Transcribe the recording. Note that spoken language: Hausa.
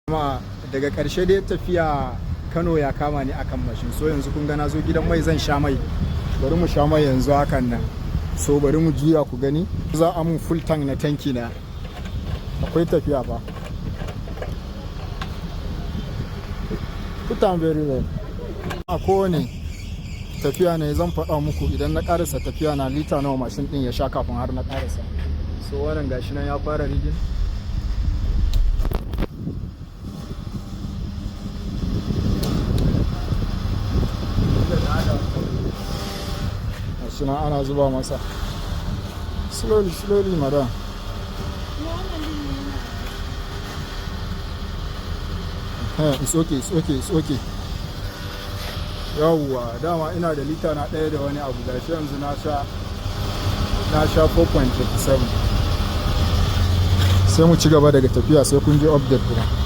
Kuma daga ƙarshe dai tafiya Kano ya kama ni akan mashin. So yanzu kun ga na zo gidan mai, zan sha mai. Bari mu sha mai yanzu hakan nan. So bari mu juya ku gani. Za a mun full tank na tanki na. Akwai tafiya fa. Put on very well. A kowane tafiya ne zan faɗa muku idan na ƙarasa tafiya na, lita nawa mashin ɗin ya sha kafin har na ƙarasa. So wannan gashi nan ya fara reading. Gashi nan ana zuba masa. Slowly, slowly, madam. Wannan din ne yana. Eh, it's okay, it's okay, it's okay. Yawwa, dama ina da lita na ɗaya da wani abu. Gashi yanzu na sha 4.37. Sai mu ci gaba daga tafiya, sai kun je update kuma.